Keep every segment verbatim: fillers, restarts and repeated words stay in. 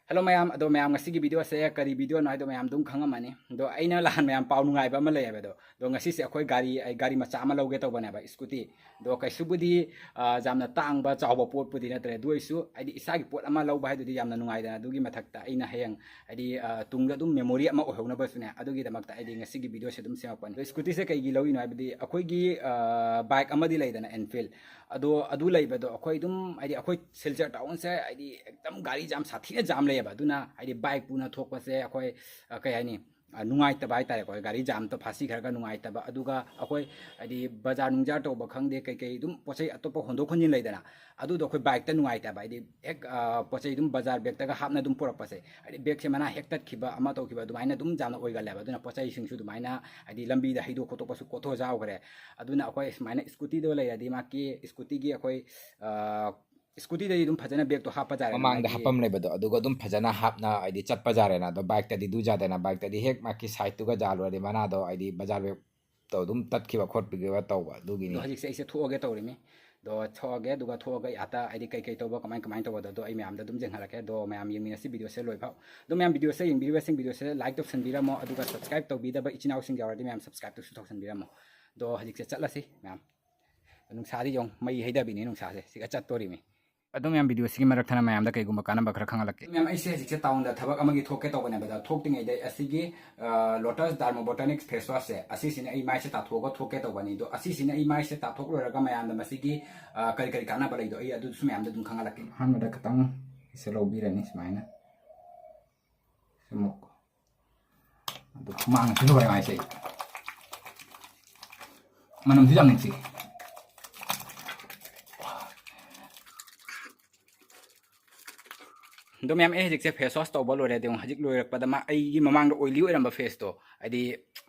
Hello ꯃꯌꯥꯝ, ꯑꯗꯣ ꯃꯌꯥꯝ ꯉꯁꯤꯒꯤ video ꯁꯦ ꯀꯔꯤ video ꯅꯣ ꯍꯥꯏꯗꯣ ꯃꯌꯥꯝ ꯑꯗꯨꯝ ꯈꯪꯉꯝꯃꯅꯤ꯫ ꯑꯗꯣ ꯑꯩꯅ ꯅꯍꯥꯟ ꯃꯌꯥꯝ ꯄꯥꯎ ꯅꯨꯡꯉꯥꯏꯕ ꯑꯃ ꯂꯩꯌꯦꯕ꯫ ꯑꯗꯣ ꯑꯗꯣ ꯉꯁꯤꯁꯦ ꯑꯩꯈꯣꯏ ꯒꯥꯔꯤ, ꯑꯩ ꯒꯥꯔꯤ ꯃꯆꯥ ꯑꯃ ꯂꯧꯒꯦ ꯇꯧꯕꯅꯦꯕ, scooty꯫ ꯑꯗꯣ ꯀꯩꯁꯨꯕꯨꯗꯤ ꯑ, ꯌꯥꯝꯅ ꯇꯥꯡꯕ ꯆꯥꯎꯕ ꯄꯣꯠꯄꯨꯗꯤ ꯅꯠꯇ꯭ꯔꯦ, ꯑꯗꯨ ꯑꯣꯏꯔꯁꯨ ꯍꯥꯏꯗꯤ ꯏꯁꯥꯒꯤ ꯄꯣꯠ ꯑꯃ ꯂꯧꯕ ꯍꯥꯏꯗꯨꯗꯤ ꯌꯥꯝꯅ ꯅꯨꯡꯉꯥꯏꯗꯅ꯫ ꯑꯗꯨꯒꯤ ꯃꯊꯛꯇ ꯑꯩꯅ ꯍꯌꯦꯡ ꯍꯥꯏꯗꯤ ꯑ, ꯇꯨꯡꯗ ꯑꯗꯨꯝ memory ꯑꯃ ꯑꯣꯏꯍꯧꯅꯕꯁꯨꯅꯦ, ꯑꯗꯨꯒꯤꯗꯃꯛꯇ ꯑꯩꯗꯤ ꯉꯁꯤꯒꯤ video ꯁꯦ ꯑꯗꯨꯝ ꯁꯦꯝꯃꯛꯄꯅꯤ꯫ ꯑꯗꯣ scooty ꯁꯦ ꯀꯩꯒꯤ ꯂꯧꯔꯤꯅꯣ ꯍꯥꯏꯕꯗꯤ ꯑꯩꯈꯣꯏꯒꯤ ꯑ, bike ꯑꯃꯗꯤ ꯂꯩꯗꯅ, Enfield꯫ ꯑꯗꯣ ꯑꯗꯨ ꯂꯩꯕꯗꯣ ꯑꯩꯈꯣꯏ ꯑꯗꯨꯝ ꯍꯥꯏꯗꯤ ꯑꯩꯈꯣꯏ ꯁꯤꯜꯆꯔ town ꯁꯦ ꯍꯥꯏꯗꯤ ꯑꯦꯛꯗꯝ ꯒꯥꯔꯤ jam ꯁꯥꯊꯤꯅ jam ꯂꯩꯌꯦꯕ꯫ ꯑꯗꯨꯅ ꯍꯥꯏꯗꯤ bike ꯄꯨꯅ ꯊꯣꯛꯄꯁꯦ ꯑꯩꯈꯣꯏ ꯑ, ꯀꯩ ꯍꯥꯏꯅꯤ, ꯑ, ꯅꯨꯡꯉꯥꯏꯇꯕ ꯍꯥꯏꯇꯥꯔꯦꯀꯣ, ꯒꯥꯔꯤ jam ꯇ ꯐꯥꯁꯤꯈ꯭ꯔꯒ ꯅꯨꯡꯉꯥꯏꯇꯕ꯫ ꯑꯗꯨꯒ ꯑꯩꯈꯣꯏ ꯍꯥꯏꯗꯤ ꯕꯖꯥꯔ ꯅꯨꯡꯖꯥꯔ ꯇꯧꯕ ꯈꯪꯗꯦ, ꯀꯩꯀꯩ ꯑꯗꯨꯝ ꯄꯣꯠ ꯆꯩ ꯑꯇꯣꯞꯄ ꯍꯣꯟꯗꯣꯛ ꯍꯣꯟꯖꯤꯟ ꯂꯩꯗꯅ, ꯑꯗꯨꯗꯣ ꯑꯩꯈꯣꯏ bike ꯇ ꯅꯨꯡꯉꯥꯏꯇꯕ꯫ ꯍꯥꯏꯗꯤ ꯍꯦꯛ ꯑ, ꯄꯣꯠ ꯆꯩ ꯑꯗꯨꯝ ꯕꯖꯥꯔ bag ꯇꯒ ꯍꯥꯞꯅ ꯑꯗꯨꯝ ꯄꯨꯔꯛꯄꯁꯦ, ꯍꯥꯏꯗꯤ bag ꯁꯦ ꯃꯅꯥ ꯍꯦꯛ ꯇꯠꯈꯤꯕ ꯑꯃ ꯇꯧꯈꯤꯕ ꯑꯗꯨꯃꯥꯏꯅ ꯑꯗꯨꯝ ꯌꯥꯝꯅ ꯑꯣꯏꯒꯜꯂꯦꯕ꯫ ꯑꯗꯨꯅ ꯄꯣꯠ ꯆꯩꯁꯤꯡꯁꯨ ꯑꯗꯨꯃꯥꯏꯅ ꯍꯥꯏꯗꯤ ꯂꯝꯕꯤꯗ ꯍꯩꯗꯣꯛ ꯈꯣꯠꯇꯣꯛꯄꯁꯨ ꯀꯣꯠꯊꯣꯛ ꯌꯥꯎꯈ꯭ꯔꯦ꯫ ꯑꯗꯨꯅ ꯑꯩꯈꯣꯏ ꯁꯨꯃꯥꯏꯅ scooty ꯗꯣ ꯂꯩꯔꯗꯤ ꯃꯥꯒꯤ scooty ꯒꯤ ꯑꯩꯈꯣꯏ ꯑ, scooty ꯗꯗꯤ ꯑꯗꯨꯝ ꯐꯖꯅ bag ꯇꯣ ꯍꯥꯞꯄ ꯌꯥꯔꯦ꯫ ꯃꯃꯥꯡꯗ ꯃꯥꯒꯤ ꯍꯥꯞꯄꯝ ꯂꯩꯕꯗꯣ ꯑꯗꯨꯒ ꯑꯗꯨꯝ ꯐꯖꯅ ꯍꯥꯞꯅ ꯍꯥꯏꯗꯤ ꯆꯠꯄ ꯌꯥꯔꯦꯅ꯫ ꯑꯗꯣ bike ꯇꯗꯤ ꯑꯗꯨ ꯌꯥꯗꯦꯅ, bike ꯇꯗꯤ ꯍꯦꯛ ꯃꯥꯒꯤ side ꯇꯨꯒ ꯌꯥꯜꯂꯨꯔꯗꯤ ꯃꯅꯥꯗꯣ ꯍꯥꯏꯗꯤ ꯕꯖꯥꯔ bag ꯇꯣ ꯑꯗꯨꯝ ꯇꯠꯈꯤꯕ ꯈꯣꯠꯈꯤꯕ ꯇꯧꯕ ꯑꯗꯨꯒꯤꯅꯤ꯫ ꯑꯗꯣ ꯍꯧꯖꯤꯛꯁꯦ ꯑꯩꯁꯦ ꯊꯣꯛꯑꯒꯦ ꯇꯧꯔꯤꯃꯤ꯫ ꯑꯗꯣ ꯊꯣꯛꯑꯒꯦ, ꯑꯗꯨꯒ ꯊꯣꯛꯑꯒ ꯑꯥꯗ ꯍꯥꯏꯗꯤ ꯀꯩ ꯀꯩ ꯇꯧꯕ, ꯀꯃꯥꯏ ꯀꯃꯥꯏꯅ ꯇꯧꯕꯗꯣ ꯑꯗꯣ ꯑꯩ ꯃꯌꯥꯝꯗ ꯑꯗꯨꯝ ꯌꯦꯡꯍꯜꯂꯛꯀꯦ꯫ ꯑꯗꯣ ꯃꯌꯥꯝ ꯌꯦꯡꯃꯤꯟꯅꯁꯤ video ꯁꯦ ꯂꯣꯏꯐꯥꯎ꯫ ꯑꯗꯣ ꯃꯌꯥꯝ video ꯁꯦ ꯌꯦꯡꯕꯤꯔꯤꯕꯁꯤꯡ video ꯁꯦ like ꯇꯧꯁꯟꯕꯤꯔꯝꯃꯣ, ꯑꯗꯨꯒ subscribe ꯇꯧꯕꯤꯗꯕ ꯏꯆꯤꯟ ꯏꯅꯥꯎꯁꯤꯡ ꯌꯥꯎꯔꯗꯤ ꯃꯌꯥꯝ subscribe ꯇꯨꯁꯨ ꯇꯧꯁꯟꯕꯤꯔꯝꯃꯣ꯫ ꯑꯗꯣ ꯍꯧꯖꯤꯛꯁꯦ ꯆꯠꯂꯁꯤ ꯃꯌꯥꯝ꯫ ꯅꯨꯡꯁꯥꯗꯤ ꯌꯦꯡꯉꯨ, ꯃꯩ ꯍꯩꯗꯕꯤꯅꯤ ꯅꯨꯡꯁꯥꯁꯦ, ꯁꯤꯒ ꯆꯠꯇꯣꯔꯤꯃꯤ꯫ ꯑꯗꯣ ꯃꯌꯥꯝ video ꯁꯤꯒꯤ ꯃꯔꯛ ꯊꯠꯅ ꯃꯌꯥꯝꯗ ꯀꯩꯒꯨꯝꯕ ꯀꯥꯟꯅꯕ ꯈꯔ ꯈꯪꯍꯜꯂꯛꯀꯦ꯫ ꯃꯌꯥꯝ ꯑꯩꯁꯦ ꯍꯧꯖꯤꯛꯁꯦ town ꯗ ꯊꯕꯛ ꯑꯃꯒꯤ ꯊꯣꯛꯀꯦ ꯇꯧꯕꯅꯦꯕ꯫ ꯑꯗ ꯊꯣꯛꯇ꯭ꯔꯤꯉꯩꯗ ꯑꯁꯤꯒꯤ ꯑ, Lotus Dermabotanics face wash ꯁꯦ, ꯑꯁꯤꯁꯤꯅ ꯑꯩ ꯃꯥꯏꯁꯦ ꯇꯥꯊꯣꯛꯑꯒ ꯊꯣꯛꯀꯦ ꯇꯧꯕꯅꯤ꯫ ꯑꯗꯣ ꯑꯁꯤꯁꯤꯅ ꯑꯩ ꯃꯥꯏꯁꯦ ꯇꯥꯊꯣꯛ ꯂꯣꯏꯔꯒ ꯃꯌꯥꯝꯗ ꯃꯁꯤꯒꯤ ꯑ, ꯀꯔꯤ ꯀꯔꯤ ꯀꯥꯟꯅꯕ ꯂꯩꯗꯣ ꯑꯩ ꯑꯗꯨꯁꯨ ꯃꯌꯥꯝꯗ ꯑꯗꯨꯝ ꯈꯪꯍꯜꯂꯛꯀꯦ꯫ ꯑꯍꯥꯟꯕꯗ ꯈꯤꯇꯪ ꯁꯦ ꯂꯧꯕꯤꯔꯅꯤ ꯁꯨꯃꯥꯏꯅ꯫ ꯁꯤꯃꯨꯛ꯫ ꯑꯗꯨ ꯍꯨꯃꯥꯡꯁꯨ ꯂꯣꯏꯔꯦ ꯃꯥꯏꯁꯦ꯫ ꯃꯅꯝꯁꯨ ꯌꯥꯝ ꯅꯨꯡꯁꯤ꯫ ꯑꯗꯣ ꯃꯌꯥꯝ, ꯑꯩ ꯍꯧꯖꯤꯛꯁꯦ face wash ꯇꯧꯕ ꯂꯣꯏꯔꯦ꯫ ꯑꯗꯣ ꯍꯧꯖꯤꯛ ꯂꯣꯏꯔꯛꯄꯗ ꯃꯥ, ꯑꯩꯒꯤ ꯃꯃꯥꯡꯗ oily ꯑꯣꯏꯔꯝꯕ face ꯇꯣ ꯍꯥꯏꯗꯤ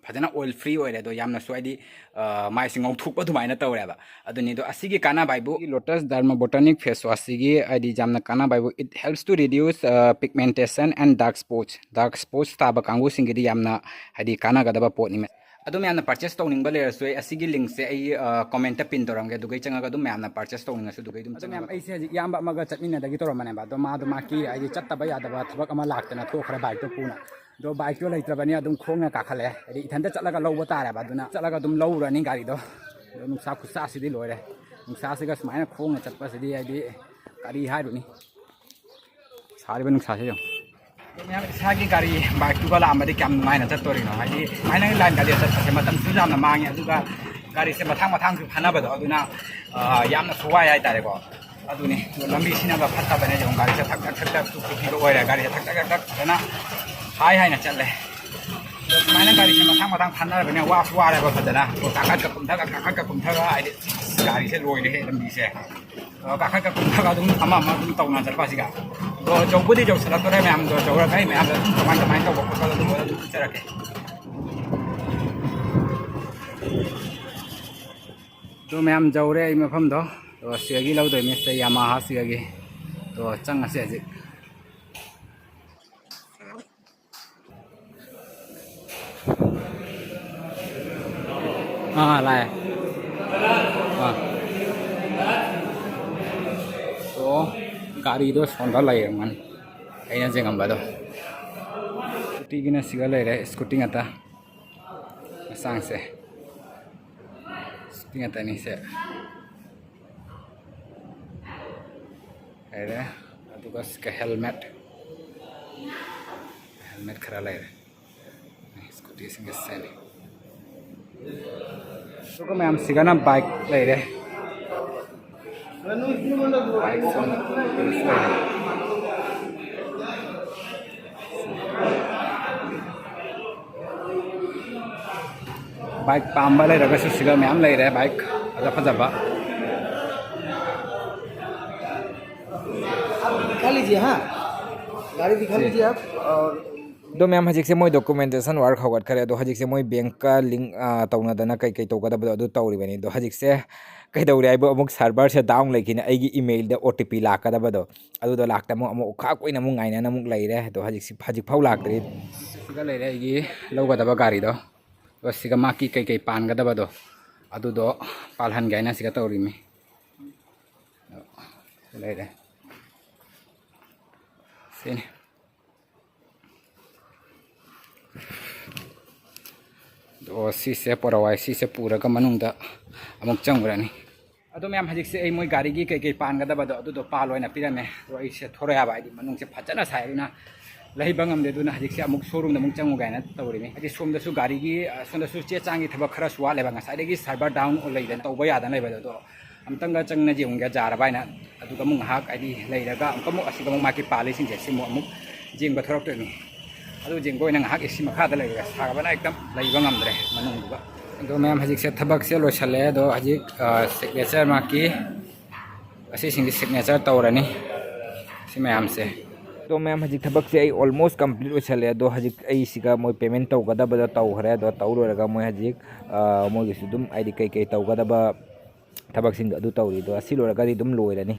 ꯐꯖꯅ oil free ꯑꯣꯏꯔꯦ꯫ ꯑꯗꯣ ꯌꯥꯝꯅꯁꯨ ꯍꯥꯏꯗꯤ ꯑ, ꯃꯥꯏꯁꯦ ꯉꯧꯊꯣꯛꯄ ꯑꯗꯨꯃꯥꯏꯅ ꯇꯧꯔꯦꯕ꯫ ꯑꯗꯨꯅꯤ꯫ ꯑꯗꯣ ꯑꯁꯤꯒꯤ ꯀꯥꯟꯅꯕ ꯍꯥꯏꯕꯨ, Lotus Dermabotanic face wash ꯁꯤꯒꯤ ꯍꯥꯏꯗꯤ ꯌꯥꯝꯅ ꯀꯥꯟꯅꯕ ꯍꯥꯏꯕꯨ, it helps to reduce, ꯑ, pigmentation and dark spots꯫ Dark spots ꯇꯥꯕ ꯀꯥꯡꯕꯨꯁꯤꯡꯒꯤꯗꯤ ꯌꯥꯝꯅ ꯍꯥꯏꯗꯤ ꯀꯥꯟꯅꯒꯗꯕ ꯄꯣꯠꯅꯤ꯫ ꯑꯗꯣ ꯃꯌꯥꯝꯅ purchase ꯇꯧꯅꯤꯡꯕ ꯂꯩꯔꯁꯨ, ꯑꯩ ꯑꯁꯤꯒꯤ link ꯁꯦ ꯑꯩ, ꯑ, comment ꯇ pin ꯇꯧꯔꯝꯒꯦ, ꯑꯗꯨꯒꯩ ꯆꯪꯉꯒ ꯑꯗꯨꯝ ꯃꯌꯥꯝꯅ purchase ꯇꯧꯅꯤꯡꯉꯁꯨ ꯑꯗꯨꯒꯩ ꯑꯗꯨꯝ ꯑꯗꯣ ꯃꯌꯥꯝ, ꯆꯪꯉꯒ ꯑꯩꯁꯦ ꯍꯧꯖꯤꯛ ꯏꯌꯥꯝꯕ ꯑꯃꯒ ꯆꯠꯃꯤꯟꯅꯗꯒꯦ ꯇꯧꯔꯝꯕꯅꯦꯕ, ꯑꯗꯣ ꯃꯥꯗꯣ ꯃꯥꯒꯤ ꯍꯥꯏꯗꯤ ꯆꯠꯇꯕ ꯌꯥꯗꯕ ꯊꯕꯛ ꯑꯃ ꯂꯥꯛꯇꯅ ꯊꯣꯛꯈ꯭ꯔꯦ bike ꯇꯣ ꯄꯨꯅ꯫ ꯑꯗꯣ bike ꯇꯣ ꯂꯩꯇ꯭ꯔꯕꯅꯤꯅ ꯑꯗꯨꯝ ꯈꯣꯡꯅ ꯀꯥꯈꯠꯂꯛꯑꯦ, ꯍꯥꯏꯗꯤ ꯏꯊꯟꯇ ꯆꯠꯂꯒ ꯂꯧꯕ ꯇꯥꯔꯦꯕ, ꯑꯗꯨꯅ ꯆꯠꯂꯒ ꯑꯗꯨꯝ ꯂꯧꯔꯨꯔꯅꯤ ꯒꯥꯔꯤꯗꯣ꯫ ꯑꯗꯣ ꯅꯨꯡꯁꯥ ꯈꯨꯠꯁꯥꯁꯤꯗꯤ ꯂꯣꯏꯔꯦ, ꯅꯨꯡꯁꯥꯁꯤꯒ ꯁꯨꯃꯥꯏꯅ ꯈꯣꯡꯅ ꯆꯠꯄꯁꯤꯗꯤ ꯍꯥꯏꯗꯤ ꯀꯔꯤ ꯍꯥꯏꯔꯨꯅꯤ꯫ ꯁꯥꯔꯤꯕ ꯅꯨꯡꯁꯥꯁꯦ ꯌꯦꯡꯉꯨ꯫ ꯑꯗꯣ ꯃꯌꯥꯝ ꯏꯁꯥꯒꯤ ꯒꯥꯔꯤ bike ꯇꯨꯒ ꯂꯥꯛꯑꯝꯃꯗꯤ ꯀꯌꯥꯝ ꯅꯨꯡꯉꯥꯏꯅ ꯆꯠꯇꯣꯔꯤꯅꯣ, ꯍꯥꯏꯗꯤ ꯁꯨꯃꯥꯏꯅ line ꯒꯥꯔꯤꯗ ꯆꯠꯄꯁꯦ ꯃꯇꯝꯁꯨ ꯌꯥꯝꯅ ꯃꯥꯡꯉꯦ, ꯑꯗꯨꯒ ꯒꯥꯔꯤꯁꯦ ꯃꯊꯥꯡ ꯃꯊꯥꯡꯁꯨ ꯐꯅꯕꯗꯣ, ꯑꯗꯨꯅ, ꯑ, ꯌꯥꯝꯅ ꯊꯨꯋꯥꯏ ꯍꯥꯏꯇꯥꯔꯦꯀꯣ꯫ ꯑꯗꯨꯅꯤ, ꯑꯗꯣ ꯂꯝꯕꯤꯁꯤꯅꯒ ꯐꯠꯇꯕꯅꯦ, ꯌꯦꯡꯉꯨ, ꯒꯥꯔꯤꯁꯦ ꯊꯛ ꯊꯛ ꯊꯛ ꯊꯛ ꯇꯨꯛ ꯇꯨꯛ ꯄꯤꯕ ꯑꯣꯏꯔꯦ, ꯒꯥꯔꯤꯁꯦ ꯊꯛ ꯊꯛ ꯊꯛ ꯊꯛ ꯐꯖꯅ ꯍꯥꯏ ꯍꯥꯏꯅ ꯆꯠꯂꯦ꯫ ꯑꯗꯣ ꯁꯨꯃꯥꯏꯅ ꯒꯥꯔꯤꯁꯦ ꯃꯊꯥꯡ ꯃꯊꯥꯡ ꯐꯅꯔꯕꯅꯤꯅ ꯋꯥꯁꯨ ꯋꯥꯔꯦꯕ ꯐꯖꯅ꯫ ꯑꯗꯣ ꯀꯥꯈꯠꯀ ꯀꯨꯝꯊꯒ, ꯀꯥꯈꯠꯀ ꯀꯨꯝꯊꯒ, ꯍꯥꯏꯗꯤ ꯒꯥꯔꯤꯁꯦ ꯂꯣꯏꯔꯦꯍꯦ ꯂꯝꯕꯤꯁꯦ꯫ ꯑꯗꯣ ꯀꯥꯈꯠꯀ ꯀꯨꯝꯊꯒ ꯑꯗꯨꯝ ꯑꯃ ꯑꯃ ꯑꯗꯨꯝ ꯇꯧꯅ ꯆꯠꯄ ꯑꯁꯤꯒ꯫ ꯑꯗꯣ ꯌꯧꯕꯨꯗꯤ ꯌꯧꯁꯤꯜꯂꯛꯇꯣꯔꯦ ꯃꯌꯥꯝꯗꯣ, ꯌꯧꯔꯒ ꯑꯩ ꯃꯌꯥꯝꯗ ꯑꯗꯨꯝ ꯀꯃꯥꯏ ꯀꯃꯥꯏꯅ ꯇꯧꯕ ꯈꯣꯠꯄꯗꯣ ꯑꯗꯨꯝ ꯑꯗꯨꯝ ꯎꯠꯆꯔꯛꯀꯦ꯫ ꯑꯗꯣ ꯃꯌꯥꯝ ꯌꯧꯔꯦ ꯑꯩ ꯃꯐꯝꯗꯣ꯫ ꯑꯗꯣ ꯁꯤꯗꯒꯤ ꯂꯧꯗꯣꯏꯅꯦ, ꯁꯤꯗ Yamaha ꯁꯤꯗꯒꯤ꯫ ꯑꯗꯣ ꯆꯪꯉꯁꯦ ꯍꯧꯖꯤꯛ꯫ ꯑꯥ, ꯂꯥꯛꯑꯦ꯫ ꯑꯥ꯫ ꯑꯣ, ꯒꯥꯔꯤꯗꯣ ꯁꯣꯝꯗ ꯂꯩꯔꯝꯒꯅꯤ꯫ ꯑꯩꯅ ꯌꯦꯡꯉꯝꯕꯗꯣ꯫ Scooty ꯒꯤꯅ ꯁꯤꯒ ꯂꯩꯔꯦ, scooty ꯉꯥꯛꯇ꯫ ꯃꯆꯥꯡꯁꯦ꯫ Scooty ꯉꯥꯛꯇꯅꯤ ꯁꯦ꯫ ꯂꯩꯔꯦ꯫ ꯑꯗꯨꯒ ꯁꯤꯒ helmet꯫ Helmet ꯈꯔ ꯂꯩꯔꯦ꯫ Scooty ꯁꯤꯡꯒ ꯁꯦꯝꯃꯤ꯫ ꯑꯗꯨꯒ ꯃꯌꯥꯝ ꯁꯤꯒꯅ bike ꯂꯩꯔꯦ꯫ Bike ꯁꯨꯝ ꯂꯩꯔꯦ꯫ Bike ꯄꯥꯝꯕ ꯂꯩꯔꯒꯁꯨ ꯁꯤꯒ ꯃꯌꯥꯝ ꯂꯩꯔꯦ, bike ꯐꯖ ꯐꯖꯕ꯫ दिखा लीजिए, हाँ, गाड़ी दिखा लीजिए आप। और ꯑꯗꯣ ꯃꯌꯥꯝ, ꯍꯧꯖꯤꯛꯁꯦ ꯃꯣꯏ documentation work ꯍꯧꯒꯠꯈ꯭ꯔꯦ꯫ ꯑꯗꯣ ꯍꯧꯖꯤꯛꯁꯦ ꯃꯣꯏ bank ꯀ link, ꯑ, ꯇꯧꯅꯗꯅ ꯀꯩ ꯀꯩ ꯇꯧꯒꯗꯕꯗꯣ ꯑꯗꯨ ꯇꯧꯔꯤꯕꯅꯤ꯫ ꯑꯗꯣ ꯍꯧꯖꯤꯛꯁꯦ ꯀꯩꯗꯧꯔꯦ ꯍꯥꯏꯕꯨ ꯑꯃꯨꯛ server ꯁꯦ down ꯂꯩꯈꯤꯅ ꯑꯩꯒꯤ email ꯗ O T P ꯂꯥꯛꯀꯗꯕꯗꯣ ꯑꯗꯨꯗꯣ ꯂꯥꯛꯇ ꯑꯃꯨꯛ, ꯑꯃꯨꯛ ꯈꯥꯛ ꯀꯨꯏꯅ ꯑꯃꯨꯛ ꯉꯥꯏꯅꯅ ꯑꯃꯨꯛ ꯂꯩꯔꯦ꯫ ꯑꯗꯣ ꯍꯧꯖꯤꯛꯁꯤ, ꯍꯧꯖꯤꯛ ꯐꯥꯎ ꯂꯥꯛꯇ꯭ꯔꯤ꯫ ꯁꯤꯒ ꯂꯩꯔꯦ ꯑꯩꯒꯤ ꯂꯧꯒꯗꯕ ꯒꯥꯔꯤꯗꯣ꯫ ꯑꯗꯨꯒ ꯁꯤꯒ ꯃꯥꯒꯤ ꯀꯩꯀꯩ ꯄꯥꯟꯒꯗꯕꯗꯣ, ꯑꯗꯨꯗꯣ ꯄꯥꯜꯍꯟꯒꯦ ꯍꯥꯏꯅ ꯁꯤꯒ ꯇꯧꯔꯤꯃꯤ꯫ ꯂꯩꯔꯦ꯫ ꯁꯤꯅꯤ꯫ ꯑꯗꯣ ꯁꯤꯁꯦ ꯄꯣꯔꯛꯑꯣ ꯍꯥꯏ, ꯁꯤꯁꯦ ꯄꯨꯔꯒ ꯃꯅꯨꯡꯗ ꯑꯃꯨꯛ ꯆꯪꯈ꯭ꯔꯅꯤ꯫ ꯑꯗꯣ ꯃꯌꯥꯝ, ꯍꯧꯖꯤꯛꯁꯦ ꯑꯩ ꯃꯣꯏ ꯒꯥꯔꯤꯒꯤ ꯀꯩꯀꯩ ꯄꯥꯟꯒꯗꯕꯗꯣ ꯑꯗꯨꯗꯣ ꯄꯥꯜ ꯑꯣꯏꯅ ꯄꯤꯔꯝꯃꯦ꯫ ꯑꯗꯣ ꯑꯩꯁꯦ ꯊꯣꯔꯛꯑꯦ ꯍꯥꯏꯕ, ꯍꯥꯏꯗꯤ ꯃꯅꯨꯡꯁꯦ ꯐꯖꯅ ꯁꯥꯏ, ꯑꯗꯨꯅ ꯂꯩꯕ ꯉꯝꯗꯦ꯫ ꯑꯗꯨꯅ ꯍꯧꯖꯤꯛꯁꯦ ꯑꯃꯨꯛ ꯁꯣꯔꯨꯝꯗ ꯑꯃꯨꯛ ꯆꯪꯉꯨꯒꯦ ꯍꯥꯏꯅ ꯇꯧꯔꯤꯅꯤ꯫ ꯍꯥꯏꯗꯤ ꯁꯣꯝꯗꯁꯨ ꯒꯥꯔꯤꯒꯤ, ꯑ, ꯁꯣꯝꯗꯁꯨ ꯆꯦ ꯆꯥꯡꯒꯤ ꯊꯕꯛ ꯈꯔꯁꯨ ꯋꯥꯠꯂꯦꯕ, ꯉꯁꯥꯏꯗꯒꯤ ꯁꯔꯚꯔ ꯗꯥꯎꯟ ꯂꯩꯗꯅ ꯇꯧꯕ ꯌꯥꯗꯅ ꯂꯩꯕꯗꯣ꯫ ꯑꯗꯣ ꯑꯃꯨꯛꯇꯪꯒ ꯆꯪꯅ ꯌꯦꯡꯉꯨꯒꯦ ꯖꯥꯔꯕ ꯍꯥꯏꯅ꯫ ꯑꯗꯨꯒ ꯑꯃꯨꯛ ꯉꯥꯏꯍꯥꯛ ꯍꯥꯏꯗꯤ ꯂꯩꯔꯒ ꯑꯃꯨꯛꯀ ꯑꯃꯨꯛ ꯑꯁꯤꯗ ꯑꯃꯨꯛ ꯃꯥꯒꯤ ꯄꯥꯜꯂꯤꯁꯤꯡꯁꯦ ꯁꯤꯃꯨꯛ ꯑꯃꯨꯛ ꯌꯦꯡꯕ ꯊꯣꯔꯛꯇꯣꯏꯅꯤ꯫ ꯑꯗꯨ ꯌꯦꯡꯕ ꯑꯣꯏꯅ ꯉꯥꯏꯍꯥꯛ ꯑꯦ ꯁꯤ ꯃꯈꯥꯗ ꯂꯩꯔꯒ ꯁꯥꯕꯅ ꯍꯦꯛꯇ ꯂꯩꯕ ꯉꯝꯗ꯭ꯔꯦ ꯃꯅꯨꯡꯗꯨꯒ꯫ ꯑꯗꯣ ꯃꯌꯥꯝ, ꯍꯧꯖꯤꯛꯁꯦ ꯊꯕꯛꯁꯦ ꯂꯣꯏꯁꯜꯂꯦ꯫ ꯑꯗꯣ ꯍꯧꯖꯤꯛ, ꯑ, ꯁꯤꯒꯅꯦꯆꯔ ꯃꯥꯒꯤ ꯑꯁꯤꯁꯤꯡꯁꯤ ꯁꯤꯒꯅꯦꯆꯔ ꯇꯧꯔꯅꯤ, ꯁꯤ ꯃꯌꯥꯝꯁꯦ꯫ ꯑꯗꯣ ꯃꯌꯥꯝ, ꯍꯧꯖꯤꯛ ꯊꯕꯛꯁꯦ ꯑꯩ ꯑꯣꯜꯃꯣꯁ ꯀꯝꯄ꯭ꯂꯤꯠ ꯑꯣꯏꯁꯜꯂꯦ꯫ ꯑꯗꯣ ꯍꯧꯖꯤꯛ ꯑꯩ ꯁꯤꯒ ꯃꯣꯏ ꯄꯦꯃꯦꯟ ꯇꯧꯒꯗꯕꯗꯣ ꯇꯧꯈ꯭ꯔꯦ꯫ ꯑꯗꯣ ꯇꯧ ꯂꯣꯏꯔꯒ ꯃꯣꯏ ꯍꯧꯖꯤꯛ, ꯑ, ꯃꯣꯏꯒꯤꯁꯨ ꯑꯗꯨꯝ ꯍꯥꯏꯗꯤ ꯀꯩꯀꯩ ꯇꯧꯒꯗꯕ ꯊꯕꯛꯁꯤꯡꯗꯣ ꯑꯗꯨ ꯇꯧꯔꯤ꯫ ꯑꯗꯣ ꯑꯁꯤ ꯂꯣꯏꯔꯒꯗꯤ ꯑꯗꯨꯝ ꯂꯣꯏꯔꯅꯤ꯫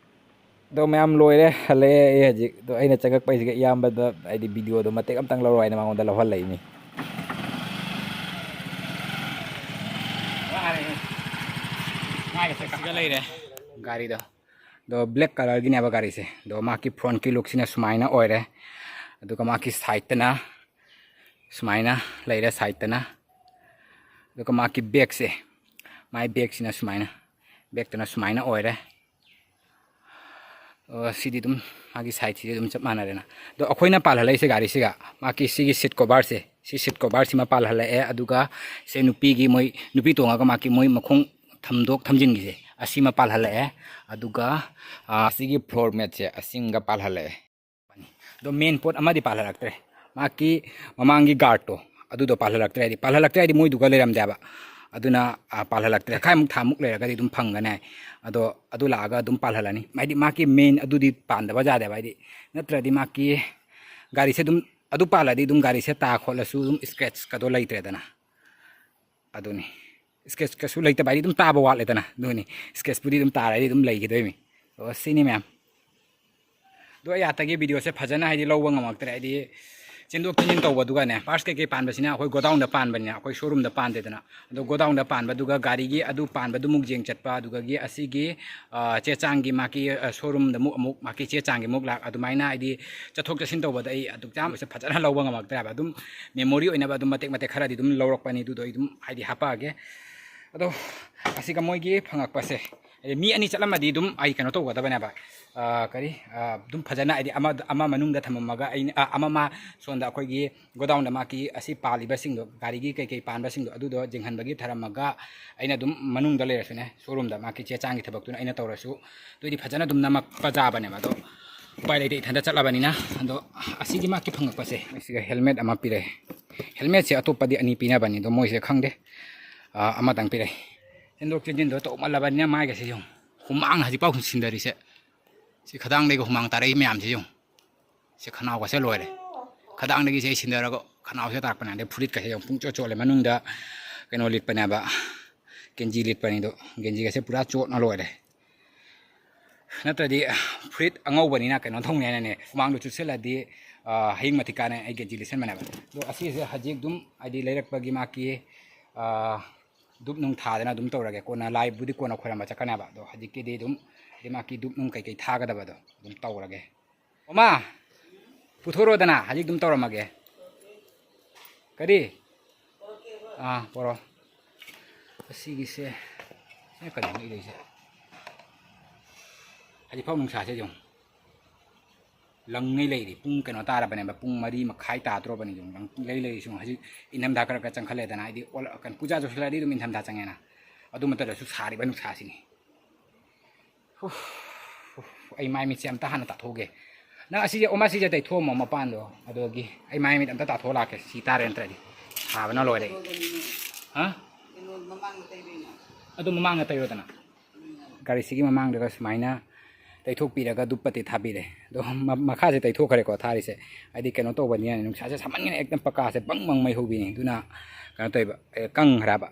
ꯑꯗꯣ ꯃꯌꯥꯝ, ꯂꯣꯏꯔꯦ, ꯍꯜꯂꯛꯑꯦ ꯑꯩ ꯍꯧꯖꯤꯛ꯫ ꯑꯗꯣ ꯑꯩꯅ ꯆꯪꯉꯛꯄꯩꯁꯤꯒ ꯏꯌꯥꯝꯕꯗ ꯍꯥꯏꯗꯤ ꯚꯤꯗꯤꯑꯣꯗꯣ ꯃꯇꯦꯛ ꯑꯝꯇꯪ ꯂꯧꯔꯣ ꯍꯥꯏꯅ ꯃꯉꯣꯟꯗ ꯂꯧꯍꯜꯂꯛꯏꯅꯤ꯫ ꯁꯤꯒ ꯂꯩꯔꯦ ꯒꯥꯔꯤꯗꯣ꯫ ꯑꯗꯣ ꯕ꯭ꯂꯦꯛ ꯀꯂꯔꯒꯤꯅꯦꯕ ꯒꯥꯔꯤꯁꯦ꯫ ꯑꯗꯣ ꯃꯥꯒꯤ ꯐ꯭ꯔꯣꯟꯠꯀꯤ ꯂꯨꯛꯁꯤꯅ ꯁꯨꯃꯥꯏꯅ ꯑꯣꯏꯔꯦ꯫ ꯑꯗꯨꯒ ꯃꯥꯒꯤ ꯁꯥꯏꯠꯇꯅ ꯁꯨꯃꯥꯏꯅ ꯂꯩꯔꯦ, ꯁꯥꯏꯠꯇꯅ꯫ ꯑꯗꯨꯒ ꯃꯥꯒꯤ ꯕꯦꯛꯁꯦ, ꯃꯥꯏ ꯕꯦꯛꯁꯤꯅ ꯁꯨꯃꯥꯏꯅ, ꯕꯦꯛꯇꯅ ꯁꯨꯃꯥꯏꯅ ꯑꯣꯏꯔꯦ꯫ ꯑꯣ, ꯁꯤꯗꯤ ꯑꯗꯨꯝ ꯃꯥꯒꯤ ꯁꯥꯏꯠꯁꯤꯗꯤ ꯑꯗꯨꯝ ꯆꯞ ꯃꯥꯟꯅꯔꯦꯅ꯫ ꯑꯗꯣ ꯑꯩꯈꯣꯏꯅ ꯄꯥꯜꯍꯜꯂꯛꯏꯁꯦ ꯒꯥꯔꯤꯁꯤꯒ, ꯃꯥꯒꯤ ꯁꯤꯒꯤ ꯁꯤꯠ ꯀꯣꯚꯔꯁꯦ, ꯁꯤ ꯁꯤꯠ ꯀꯣꯚꯔꯁꯤꯃ ꯄꯥꯜꯍꯜꯂꯛꯑꯦ꯫ ꯑꯗꯨꯒ ꯁꯦ ꯅꯨꯄꯤꯒꯤ, ꯃꯣꯏ ꯅꯨꯄꯤ ꯇꯣꯡꯉꯒ ꯃꯥꯒꯤ ꯃꯣꯏ ꯃꯈꯣꯡ ꯊꯝꯗꯣꯛ ꯊꯝꯖꯤꯟꯒꯤꯁꯦ, ꯑꯁꯤꯃ ꯄꯥꯜꯍꯜꯂꯛꯑꯦ꯫ ꯑꯗꯨꯒ, ꯑ, ꯁꯤꯒꯤ ꯐ꯭ꯂꯣꯔ ꯃꯦꯠꯁꯦ ꯑꯁꯤꯃꯒ ꯄꯥꯜꯍꯜꯂꯛꯑꯦ꯫ ꯑꯗꯣ ꯃꯦꯟ ꯄꯣꯠ ꯑꯃꯗꯤ ꯄꯥꯜꯍꯜꯂꯛꯇ꯭ꯔꯦ, ꯃꯥꯒꯤ ꯃꯃꯥꯡꯒꯤ ꯒꯥꯔꯗꯇꯣ ꯑꯗꯨꯗꯣ ꯄꯥꯜꯍꯜꯂꯛꯇ꯭ꯔꯦ꯫ ꯍꯥꯏꯗꯤ ꯄꯥꯜꯍꯜꯂꯛꯇ꯭ꯔꯦ ꯍꯥꯏꯗꯤ ꯃꯣꯏꯗꯨꯒ ꯂꯩꯔꯝꯗꯦꯕ꯫ ꯑꯗꯨꯅ, ꯑ, ꯄꯥꯜꯍꯜꯂꯛꯇ꯭ꯔꯦ꯫ ꯇꯪꯈꯥꯏꯃꯨꯛ ꯊꯥꯃꯨꯛ ꯂꯩꯔꯒꯗꯤ ꯑꯗꯨꯝ ꯐꯪꯒꯅꯤ ꯍꯥꯏ꯫ ꯑꯗꯣ ꯑꯗꯨ ꯂꯥꯛꯑꯒ ꯑꯗꯨꯝ ꯄꯥꯜꯍꯜꯂꯅꯤ꯫ ꯍꯥꯏꯗꯤ ꯃꯥꯒꯤ ꯃꯦꯟ ꯑꯗꯨꯗꯤ ꯄꯥꯟꯗꯕ ꯌꯥꯗꯦꯕ꯫ ꯍꯥꯏꯗꯤ ꯅꯠꯇ꯭ꯔꯗꯤ ꯃꯥꯒꯤ ꯒꯥꯔꯤꯁꯦ ꯑꯗꯨꯝ, ꯑꯗꯨ ꯄꯥꯜꯂꯗꯤ ꯑꯗꯨꯝ ꯒꯥꯔꯤꯁꯦ ꯇꯥ ꯈꯣꯠꯂꯁꯨ ꯑꯗꯨꯝ ꯁ꯭ꯀ꯭ꯔꯦꯠꯁꯀꯗꯣ ꯂꯩꯇ꯭ꯔꯦꯗꯅ꯫ ꯑꯗꯨꯅꯤ꯫ ꯁ꯭ꯀ꯭ꯔꯦꯠꯁꯀꯁꯨ ꯂꯩꯇꯕ ꯍꯥꯏꯗꯤ ꯑꯗꯨꯝ ꯇꯥꯕ ꯋꯥꯠꯂꯦꯗꯅ꯫ ꯑꯗꯨꯅꯤ꯫ ꯁ꯭ꯀ꯭ꯔꯦꯠꯁꯄꯨꯗꯤ ꯑꯗꯨꯝ ꯇꯥꯔꯗꯤ ꯑꯗꯨꯝ ꯂꯩꯈꯤꯗꯣꯏꯅꯤ꯫ ꯑꯣ, ꯁꯤꯅꯤ ꯃꯌꯥꯝ꯫ ꯑꯗꯣ ꯑꯩ ꯑꯥꯗꯒꯤ ꯚꯤꯗꯤꯑꯣꯁꯦ ꯐꯖꯅ ꯍꯥꯏꯗꯤ ꯂꯧꯕ ꯉꯝꯃꯛꯇ꯭ꯔꯦ꯫ ꯍꯥꯏꯗꯤ ꯆꯦꯟꯗꯣꯛ ꯆꯦꯟꯁꯤꯟ ꯇꯧꯕꯗꯨꯒꯅꯦ, ꯄꯥꯔꯁ ꯀꯩꯀꯩ ꯄꯥꯟꯕꯁꯤꯅ ꯑꯩꯈꯣꯏ ꯒꯣꯗꯥꯎꯟꯗ ꯄꯥꯟꯕꯅꯤꯅ, ꯑꯩꯈꯣꯏ ꯁꯣꯔꯨꯝꯗ ꯄꯥꯟꯗꯦꯗꯅ꯫ ꯑꯗꯣ ꯒꯣꯗꯥꯎꯟꯗ ꯄꯥꯟꯕꯗꯨꯒ ꯒꯥꯔꯤꯒꯤ ꯑꯗꯨ ꯄꯥꯟꯕꯗꯨꯃꯨꯛ ꯌꯦꯡ ꯆꯠꯄ, ꯑꯗꯨꯗꯒꯤ ꯑꯁꯤꯒꯤ, ꯑ, ꯆꯦ ꯆꯥꯡꯒꯤ ꯃꯥꯒꯤ, ꯑ, ꯁꯣꯔꯨꯝꯗ ꯑꯃꯨꯛ, ꯑꯃꯨꯛ ꯃꯥꯒꯤ ꯆꯦ ꯆꯥꯡꯒꯤ ꯑꯃꯨꯛ ꯂꯥꯛ, ꯑꯗꯨꯃꯥꯏꯅ ꯍꯥꯏꯗꯤ ꯆꯠꯊꯣꯛ ꯆꯠꯁꯤꯟ ꯇꯧꯕꯗ ꯑꯩ ꯑꯗꯨꯛ ꯌꯥꯝꯕꯁꯦ ꯐꯖꯅ ꯂꯧꯕ ꯉꯝꯃꯛꯇ꯭ꯔꯦꯕ꯫ ꯑꯗꯨꯝ ꯃꯦꯃꯣꯔꯤ ꯑꯣꯏꯅꯕ ꯑꯗꯨꯝ ꯃꯇꯦꯛ ꯃꯇꯦꯛ ꯈꯔꯗꯤ ꯑꯗꯨꯝ ꯂꯧꯔꯛꯄꯅꯤ, ꯑꯗꯨꯗꯣ ꯑꯩ ꯑꯗꯨꯝ ꯍꯥꯏꯗꯤ ꯍꯥꯄꯛꯑꯒꯦ꯫ ꯑꯗꯣ ꯑꯁꯤꯒ ꯃꯣꯏꯒꯤ ꯐꯪꯉꯛꯄꯁꯦ, ꯍꯥꯏꯗꯤ ꯃꯤ ꯑꯅꯤ ꯆꯠꯂꯝꯃꯗꯤ ꯑꯗꯨꯝ ꯑꯩ ꯀꯩꯅꯣ ꯇꯧꯒꯗꯕꯅꯦꯕ꯫ ꯑ, ꯀꯔꯤ, ꯑ, ꯑꯗꯨꯝ ꯐꯖꯅ ꯍꯥꯏꯗꯤ ꯑꯃ, ꯑꯃ ꯃꯅꯨꯡꯗ ꯊꯝꯃꯝꯃꯒ ꯑꯩꯅ, ꯑ, ꯑꯃ ꯃꯥ ꯁꯣꯝꯗ ꯑꯩꯈꯣꯏꯒꯤ ꯒꯣꯗꯥꯎꯟꯗ ꯃꯥꯒꯤ ꯑꯁꯤ ꯄꯥꯜꯂꯤꯕꯁꯤꯡꯗꯣ, ꯒꯥꯔꯤꯒꯤ ꯀꯩꯀꯩ ꯄꯥꯟꯕꯁꯤꯡꯗꯣ, ꯑꯗꯨꯗꯣ ꯌꯦꯡꯍꯟꯕꯒꯤ ꯊꯔꯝꯃꯒ ꯑꯩꯅ ꯑꯗꯨꯝ ꯃꯅꯨꯡꯗ ꯂꯩꯔꯁꯨꯅꯦ, ꯁꯣꯔꯨꯝꯗ ꯃꯥꯒꯤ ꯆꯦ ꯆꯥꯡꯒꯤ ꯊꯕꯛꯇꯨꯅ ꯑꯩꯅ ꯇꯧꯔꯁꯨ, ꯑꯗꯨꯑꯣꯏꯗꯤ ꯐꯖꯅ ꯑꯗꯨꯝ ꯅꯝꯃꯛꯄ ꯌꯥꯕꯅꯦꯕ꯫ ꯑꯗꯣ ꯎꯄꯥꯏ ꯂꯩꯇꯦ, ꯏꯊꯟꯇ ꯆꯠꯂꯕꯅꯤꯅ꯫ ꯑꯗꯣ ꯑꯁꯤꯒꯤ ꯃꯥꯒꯤ ꯐꯪꯉꯛꯄꯁꯦ, ꯁꯤꯒ ꯍꯦꯜꯃꯦꯠ ꯑꯃ ꯄꯤꯔꯛꯑꯦ꯫ ꯍꯦꯜꯃꯦꯠꯁꯦ ꯑꯇꯣꯞꯄꯗꯤ ꯑꯅꯤ ꯄꯤꯅꯕꯅꯤ, ꯑꯗꯣ ꯃꯣꯏꯁꯦ ꯈꯪꯗꯦ, ꯑ, ꯑꯃꯇꯪ ꯄꯤꯔꯛꯑꯦ꯫ ꯆꯦꯟꯊꯣꯛ ꯆꯦꯟꯁꯤꯟꯗꯣ ꯇꯧꯃꯜꯂꯕꯅꯤꯅ ꯃꯥꯏꯒꯁꯦ ꯌꯦꯡꯉꯨ, ꯍꯨꯃꯥꯡ ꯍꯧꯖꯤꯛꯐꯥꯎ ꯁꯤꯟꯊꯔꯤꯁꯦ꯫ ꯁꯤ ꯈꯗꯥꯡꯗꯒꯤ ꯍꯨꯃꯥꯡ ꯇꯥꯔꯛꯏ ꯃꯌꯥꯝꯁꯦ ꯌꯦꯡꯉꯨ꯫ ꯁꯤ ꯈꯅꯥꯎꯒꯁꯦ ꯂꯣꯏꯔꯦ꯫ ꯈꯗꯥꯡꯗꯒꯤꯁꯦ ꯑꯩ ꯁꯤꯟꯊꯔꯒ ꯈꯅꯥꯎꯁꯦ ꯇꯥꯔꯛꯄꯅꯦ꯫ ꯑꯗꯩ ꯐꯨꯔꯤꯠꯀꯁꯦ ꯌꯦꯡꯉꯨ, ꯄꯨꯡꯆꯣꯠ ꯆꯣꯠꯂꯦ꯫ ꯃꯅꯨꯡꯗ ꯀꯩꯅꯣ ꯂꯤꯠꯄꯅꯦꯕ, ꯒꯦꯟꯖꯤ ꯂꯤꯠꯄꯅꯤꯗꯣ, ꯒꯦꯟꯖꯤꯒꯁꯦ ꯄꯨꯔꯥ ꯆꯣꯠꯅ ꯂꯣꯏꯔꯦ꯫ ꯅꯠꯇ꯭ꯔꯗꯤ ꯐꯨꯔꯤꯠ ꯑꯉꯧꯕꯅꯤꯅ ꯀꯩꯅꯣ ꯇꯧꯅꯤ ꯍꯥꯏꯅꯅꯦ, ꯍꯨꯃꯥꯡꯗꯣ ꯆꯨꯞꯁꯤꯜꯂꯗꯤ, ꯑ, ꯍꯌꯤꯡ ꯃꯊꯤꯛ ꯀꯥꯅꯦ ꯑꯩ ꯒꯦꯟꯖꯤ ꯂꯤꯠꯁꯟꯕꯅꯦꯕ꯫ ꯑꯗꯣ ꯑꯁꯤꯁꯦ ꯍꯧꯖꯤꯛ ꯑꯗꯨꯝ ꯍꯥꯏꯗꯤ ꯂꯩꯔꯛꯄꯒꯤ ꯃꯥꯒꯤ, ꯑ, ꯙꯨꯞ ꯅꯨꯡ ꯊꯥꯗꯅ ꯑꯗꯨꯝ ꯇꯧꯔꯒꯦ꯫ ꯀꯣꯟꯅ ꯂꯥꯏꯕꯨꯗꯤ ꯀꯣꯟꯅ ꯈꯣꯏꯔꯝꯕ ꯆꯠꯀꯅꯦꯕ꯫ ꯑꯗꯣ ꯍꯧꯖꯤꯛꯀꯤꯗꯤ ꯑꯗꯨꯝ ꯍꯥꯏꯗꯤ ꯃꯥꯒꯤ ꯙꯨꯞ ꯅꯨꯡ ꯀꯩꯀꯩ ꯊꯥꯒꯗꯕꯗꯣ ꯑꯗꯨꯝ ꯇꯧꯔꯒꯦ꯫ ꯑꯣꯃꯥ, ꯄꯨꯊꯣꯔꯛꯑꯣꯗꯅ, ꯍꯧꯖꯤꯛ ꯑꯗꯨꯝ ꯇꯧꯔꯝꯃꯒꯦ꯫ ꯀꯔꯤ? ꯑꯥ, ꯄꯣꯔꯣ꯫ ꯑꯁꯤꯒꯤꯁꯦ, ꯁꯤꯅ ꯀꯔꯤꯅꯣ ꯏꯔꯩꯁꯦ? ꯍꯧꯖꯤꯛꯐꯥꯎ ꯅꯨꯡꯁꯥꯁꯦ ꯌꯦꯡꯉꯨ꯫ ꯂꯪꯉꯩ ꯂꯩꯔꯤ꯫ ꯄꯨꯡ ꯀꯩꯅꯣ ꯇꯥꯔꯕꯅꯦꯕ, ꯄꯨꯡ ꯃꯔꯤ ꯃꯈꯥꯏ ꯇꯥꯗ꯭ꯔꯣꯕꯅꯤ꯫ ꯌꯦꯡꯉꯨ, ꯂꯪ ꯂꯩ ꯂꯩꯔꯤ꯫ ꯁꯨꯝ ꯍꯧꯖꯤꯛ ꯏꯪꯊꯝꯊꯥ ꯈꯔ ꯈꯔ ꯆꯪꯈꯠꯂꯦꯗꯅ, ꯍꯥꯏꯗꯤ ꯑꯣꯜ-, ꯀꯩꯅꯣ, ꯄꯨꯖꯥ ꯆꯨꯁꯜꯂꯛꯑꯗꯤ ꯑꯗꯨꯝ ꯏꯪꯊꯝꯊꯥ ꯆꯪꯉꯦꯅ꯫ ꯑꯗꯨ ꯃꯇꯝꯗꯁꯨ ꯁꯥꯔꯤꯕ ꯅꯨꯡꯁꯥꯁꯤꯅꯤ꯫ ꯍꯨꯐ, ꯍꯨꯐ, ꯑꯩ ꯃꯥꯏ ꯃꯤꯠꯁꯦ ꯑꯝꯇ ꯍꯥꯟꯅ ꯇꯥꯊꯣꯛꯎꯒꯦ꯫ ꯅꯪ ꯑꯁꯤꯁꯦ, ꯑꯣ, ꯃꯥ ꯁꯤꯁꯦ ꯇꯩꯊꯣꯛꯑꯝꯃꯣ ꯃꯄꯥꯟꯗꯣ꯫ ꯑꯗꯨꯒꯤ ꯑꯩ ꯃꯥꯏ ꯃꯤꯠ ꯑꯝꯇ ꯇꯥꯊꯣꯛꯑ ꯂꯥꯛꯀꯦ꯫ ꯁꯤ ꯇꯥꯔꯦ ꯅꯠꯇ꯭ꯔꯗꯤ꯫ ꯁꯥꯕꯅ ꯂꯣꯏꯔꯦ꯫ ꯍꯥ? ꯑꯗꯨ ꯃꯃꯥꯡꯗ ꯇꯩꯔꯣꯗꯅ꯫ ꯒꯥꯔꯤꯁꯤꯒꯤ ꯃꯃꯥꯡꯗꯒ ꯁꯨꯃꯥꯏꯅ ꯇꯩꯊꯣꯛꯄꯤꯔꯒ ꯙꯨꯞ ꯄꯠꯇꯤ ꯊꯥꯕꯤꯔꯦ꯫ ꯑꯗꯣ ꯃ-, ꯃꯈꯥꯁꯦ ꯇꯩꯊꯣꯛꯈ꯭ꯔꯦꯀꯣ ꯊꯥꯔꯤꯁꯦ꯫ ꯍꯥꯏꯗꯤ ꯀꯩꯅꯣ ꯇꯧꯕꯅꯤꯅ, ꯅꯨꯡꯁꯥꯁꯦ ꯁꯥꯃꯟꯒꯤꯅ ꯍꯦꯛꯇ ꯄꯀꯥꯁꯦ ꯕꯪ ꯕꯪ ꯃꯩ ꯍꯧꯕꯤꯅꯤ꯫ ꯑꯗꯨꯅ ꯀꯩꯅꯣ ꯇꯧꯕ, ꯑꯦ, ꯀꯪꯈ꯭ꯔꯕ꯫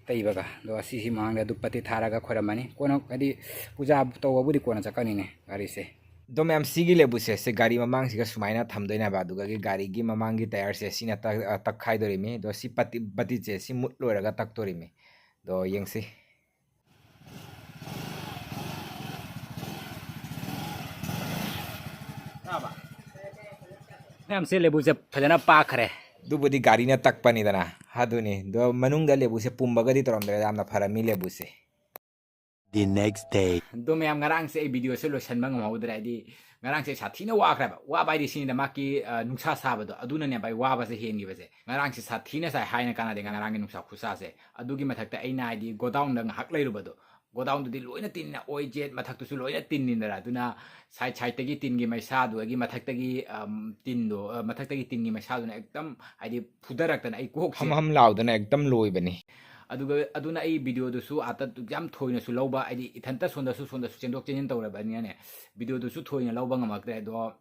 ꯇꯩꯕꯒ꯫ ꯑꯗꯣ ꯑꯁꯤꯁꯤ ꯃꯃꯥꯡꯗ ꯙꯨꯞ ꯄꯠꯇꯤ ꯊꯥꯔꯒ ꯈꯣꯏꯔꯝꯃꯅꯤ꯫ ꯀꯣꯟꯅ ꯍꯥꯏꯗꯤ ꯄꯨꯖꯥ ꯇꯧꯕꯕꯨꯗꯤ ꯀꯣꯟꯅ ꯆꯠꯀꯅꯤꯅꯦ ꯒꯥꯔꯤꯁꯦ꯫ ꯑꯗꯣ ꯃꯌꯥꯝ, ꯁꯤꯒꯤ ꯂꯦꯕꯨꯁꯦ ꯁꯤ ꯒꯥꯔꯤ ꯃꯃꯥꯡꯁꯤꯒ ꯁꯨꯃꯥꯏꯅ ꯊꯝꯗꯣꯏꯅꯦꯕ, ꯑꯗꯨꯒ ꯒꯥꯔꯤꯒꯤ ꯃꯃꯥꯡꯒꯤ ꯇꯥꯌꯔꯁꯦ ꯁꯤꯅ ꯇꯛ-, ꯑ, ꯇꯛꯈꯥꯏꯗꯣꯔꯤꯃꯤ꯫ ꯑꯗꯣ ꯁꯤ ꯄꯇꯤ-, ꯕꯇꯤꯁꯦ ꯁꯤ ꯃꯨꯠ ꯂꯣꯏꯔꯒ ꯇꯛꯇꯣꯔꯤꯃꯤ꯫ ꯑꯗꯣ ꯌꯦꯡꯁꯤ꯫ ꯃꯌꯥꯝꯁꯦ ꯂꯦꯕꯨꯁꯦ ꯐꯖꯅ ꯄꯥꯛꯈ꯭ꯔꯦ꯫ ꯑꯗꯨꯕꯨꯗꯤ ꯒꯥꯔꯤꯅ ꯇꯛꯄꯅꯤꯗꯅ꯫ ꯑꯗꯨꯅꯤ꯫ ꯑꯗꯣ ꯃꯅꯨꯡꯗ ꯂꯦꯕꯨꯁꯦ ꯄꯨꯝꯕꯒꯗꯤ ꯇꯧꯔꯝꯗ꯭ꯔꯦ, ꯌꯥꯝꯅ ꯐꯔꯝꯃꯤ ꯂꯦꯕꯨꯁꯦ꯫ The next day. ꯑꯗꯣ ꯃꯌꯥꯝ, ꯉꯔꯥꯡꯁꯦ ꯑꯩ ꯚꯤꯗꯤꯑꯣꯁꯦ ꯂꯣꯏꯁꯟꯕ ꯉꯝꯍꯧꯗ꯭ꯔꯦ, ꯍꯥꯏꯗꯤ ꯉꯔꯥꯡꯁꯦ ꯁꯥꯊꯤꯅ ꯋꯥꯈ꯭ꯔꯦꯕ꯫ ꯋꯥꯕ ꯍꯥꯏꯗꯤ ꯁꯤꯅꯤꯗ, ꯃꯥꯒꯤ, ꯑ, ꯅꯨꯡꯁꯥ ꯁꯥꯕꯗꯣ ꯑꯗꯨꯅꯅꯦꯕ ꯑꯩ ꯋꯥꯕꯁꯦ ꯍꯦꯟꯈꯤꯕꯁꯦ꯫ ꯉꯔꯥꯡꯁꯦ ꯁꯥꯊꯤꯅ ꯁꯥꯏ, ꯍꯥꯏꯅ ꯀꯥꯟꯅꯗꯦ ꯉꯔꯥꯡꯒꯤ ꯅꯨꯡꯁꯥ ꯈꯨꯁꯥꯁꯦ꯫ ꯑꯗꯨꯒꯤ ꯃꯊꯛꯇ ꯑꯩꯅ ꯍꯥꯏꯗꯤ ꯒꯣꯗꯥꯎꯟꯗ ꯉꯥꯏꯍꯥꯛ ꯂꯩꯔꯨꯕꯗꯣ, ꯒꯣꯗꯥꯎꯟꯗꯨꯗꯤ ꯂꯣꯏꯅ ꯇꯤꯟꯅ, ꯑꯣꯏ ꯖꯦꯠ ꯃꯊꯛꯇꯨꯁꯨ ꯂꯣꯏꯅ ꯇꯤꯟꯅꯤꯗꯅ꯫ ꯑꯗꯨꯅ ꯁꯥꯏꯠ ꯁꯥꯏꯠꯇꯒꯤ ꯇꯤꯟꯒꯤ ꯃꯩꯁꯥꯗꯨꯗꯒꯤ ꯃꯊꯛꯇꯒꯤ, ꯑꯝ, ꯇꯤꯟꯗꯣ, ꯑ, ꯃꯊꯛꯇꯒꯤ ꯇꯤꯟꯒꯤ ꯃꯩꯁꯥꯗꯨꯅ ꯑꯦꯛꯗꯝ ꯍꯥꯏꯗꯤ ꯐꯨꯗꯔꯛꯇꯅ ꯑꯩ ꯀꯣꯛꯁꯦ ꯍꯝ ꯍꯝ ꯂꯥꯎꯗꯅ ꯑꯦꯛꯗꯝ ꯂꯣꯏꯕꯅꯤ꯫ ꯑꯗꯨꯒ ꯑꯗꯨꯅ ꯑꯩ ꯚꯤꯗꯤꯑꯣꯗꯨꯁꯨ ꯑꯥꯗ ꯌꯥꯝ ꯊꯣꯏꯅꯁꯨ ꯂꯧꯕ, ꯍꯥꯏꯗꯤ ꯏꯊꯟꯇ ꯁꯣꯝꯗꯁꯨ ꯁꯣꯝꯗꯁꯨ ꯆꯦꯟꯊꯣꯛ ꯆꯦꯟꯁꯤꯟ ꯇꯧꯔꯕꯅꯤꯅꯅꯦ, ꯚꯤꯗꯤꯑꯣꯗꯨꯁꯨ ꯊꯣꯏꯅ ꯂꯧꯕ ꯉꯝꯃꯛꯇ꯭ꯔꯦ꯫ ꯑꯗꯣ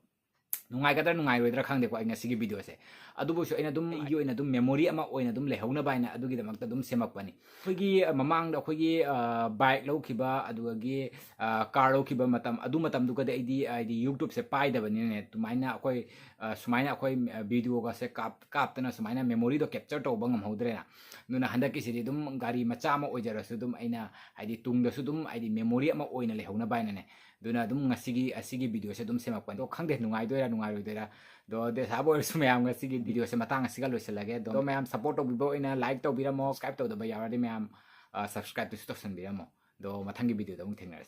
ꯅꯨꯡꯉꯥꯏꯒꯗ꯭ꯔꯥ ꯅꯨꯡꯉꯥꯏꯔꯣꯏꯗ꯭ꯔꯥ ꯈꯪꯗꯦꯀꯣ ꯑꯩ ꯉꯁꯤꯒꯤ ꯚꯤꯗꯤꯑꯣꯁꯦ꯫ ꯑꯗꯨꯕꯨꯁꯨ ꯑꯩꯅ ꯑꯗꯨꯝ ꯑꯩꯒꯤ ꯑꯣꯏꯅ ꯑꯗꯨꯝ ꯃꯦꯃꯣꯔꯤ ꯑꯃ ꯑꯣꯏꯅ ꯑꯗꯨꯝ ꯂꯩꯍꯧꯅꯕ ꯍꯥꯏꯅ ꯑꯗꯨꯒꯤꯗꯃꯛꯇ ꯑꯗꯨꯝ ꯁꯦꯝꯃꯛꯄꯅꯤ꯫ ꯑꯩꯈꯣꯏꯒꯤ, ꯑ, ꯃꯃꯥꯡꯗ ꯑꯩꯈꯣꯏꯒꯤ, ꯑ, ꯕꯥꯏꯛ ꯂꯧꯈꯤꯕ, ꯑꯗꯨꯗꯒꯤ, ꯑ, ꯀꯥꯔ ꯂꯧꯈꯤꯕ ꯃꯇꯝ, ꯑꯗꯨ ꯃꯇꯝꯗꯨꯒꯗꯤ ꯑꯩꯗꯤ ꯍꯥꯏꯗꯤ YouTubeꯁꯦ ꯄꯥꯏꯗꯕꯅꯤꯅꯅꯦ, ꯑꯗꯨꯃꯥꯏꯅ ꯑꯩꯈꯣꯏ, ꯑ, ꯁꯨꯃꯥꯏꯅ ꯑꯩꯈꯣꯏ, ꯑ, ꯚꯤꯗꯤꯑꯣꯒꯁꯦ ꯀꯥꯞ-, ꯀꯥꯞꯇꯅ ꯁꯨꯃꯥꯏꯅ ꯃꯦꯃꯣꯔꯤꯗꯣ ꯀꯦꯞꯆꯔ ꯇꯧꯕ ꯉꯝꯍꯧꯗ꯭ꯔꯦꯅ꯫ ꯑꯗꯨꯅ ꯍꯟꯗꯛꯀꯤꯁꯤꯗꯤ ꯑꯗꯨꯝ ꯒꯥꯔꯤ ꯃꯆꯥ ꯑꯃ ꯑꯣꯏꯖꯔꯁꯨ ꯑꯗꯨꯝ ꯑꯩꯅ ꯍꯥꯏꯗꯤ ꯇꯨꯡꯗꯁꯨ ꯑꯗꯨꯝ ꯍꯥꯏꯗꯤ ꯃꯦꯃꯣꯔꯤ ꯑꯃ ꯑꯣꯏꯅ ꯂꯩꯍꯧꯅꯕ ꯍꯥꯏꯅꯅꯦ꯫ ꯑꯗꯨꯅ ꯑꯗꯨꯝ ꯉꯁꯤꯒꯤ, ꯑꯁꯤꯒꯤ ꯚꯤꯗꯤꯑꯣꯁꯦ ꯑꯗꯨꯝ ꯁꯦꯝꯃꯛꯄꯅꯤ꯫ ꯑꯗꯣ ꯈꯪꯗꯦ ꯅꯨꯡꯉꯥꯏꯗꯣꯏꯔꯥ ꯅꯨꯡꯉꯥꯏꯔꯣꯏꯗꯣꯏꯔꯥ꯫ ꯑꯗꯣ ꯗꯦꯁꯥꯕ ꯑꯣꯏꯔꯁꯨ ꯃꯌꯥꯝ ꯉꯁꯤꯒꯤ ꯚꯤꯗꯤꯑꯣꯁꯦ ꯃꯇꯥꯡ ꯑꯁꯤꯒ ꯂꯣꯏꯁꯤꯜꯂꯒꯦ꯫ ꯑꯗꯣ ꯃꯌꯥꯝ ꯁꯞꯄꯣꯔꯠ ꯇꯧꯕꯤꯕ ꯑꯣꯏꯅ ꯂꯥꯏꯛ ꯇꯧꯕꯤꯔꯝꯃꯣ, ꯁꯕꯁꯀ꯭ꯔꯥꯏꯕ ꯇꯧꯗꯕ ꯌꯥꯎꯔꯗꯤ ꯃꯌꯥꯝ, ꯑ, ꯁꯕꯁꯀ꯭ꯔꯥꯏꯕꯇꯨꯁꯨ ꯇꯧꯁꯟꯕꯤꯔꯝꯃꯣ꯫ ꯑꯗꯣ ꯃꯊꯪꯒꯤ ꯚꯤꯗꯤꯑꯣꯗ ꯑꯃꯨꯛ ꯊꯦꯡꯅꯔꯁꯤ꯫